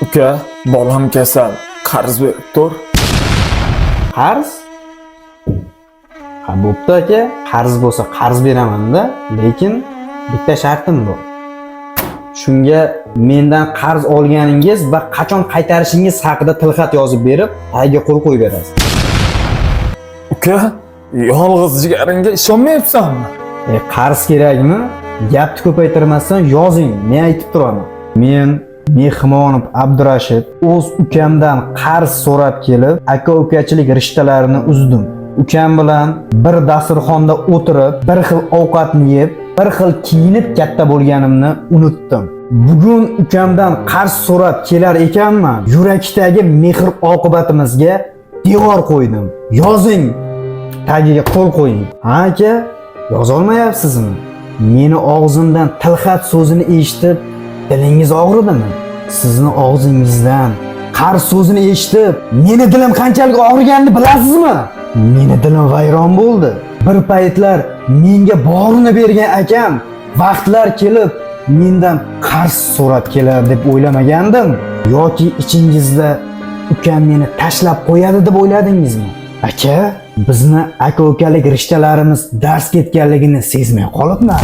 Uka, bolam kasal, qarz berib tur. Qarz? Ha, bo'pti aka, qarz bo'lsa qarz beraman-da, lekin bitta shartim bor. Shunga mendan qarz olganingiz va qachon qaytarishingiz haqida tilxat yozib berib, tagiga qo'l qo'yib berasiz. Uka, yolg'iz jigaringga ishonmayapsanmi? E, qarz kerakmi? Gapni ko'paytirmasdan yozing, men aytib turaman. Men Mehmonov Abdurashid o'z ukamdan qarz so'rab kelib, aka-ukachilik rishtalarini uzdim. Ukam bilan bir dasturxonda o'tirib, bir xil ovqatni yeb, bir xil kiyinib katta bo'lganimni unutdim. Bugun ukamdan qarz so'rab kelar ekanman, yurakdagi mehr oqibatimizga devor qo'ydim. Yozing, tagiga qo'l qo'ying. Ha aka, yozolmayapsizmi? Meni og'zimdan tilxat so'zini eshitib, dilingiz og'ridimi? Sizni og'zingizdan qarz so'zini eshitib, meni dilim qanchalik og'riganini bilasizmi? Meni dilim vayron bo'ldi. Bir paytlar menga borini bergan akam vaqtlar kelib mendan qarz so'rab kelar deb o'ylamagandim. Yoki ichingizda ukam meni tashlab qo'yadi deb o'yladingizmi? Aka, bizni aka-ukalik rishtalarimiz dars ketganligini sezmay qolibman.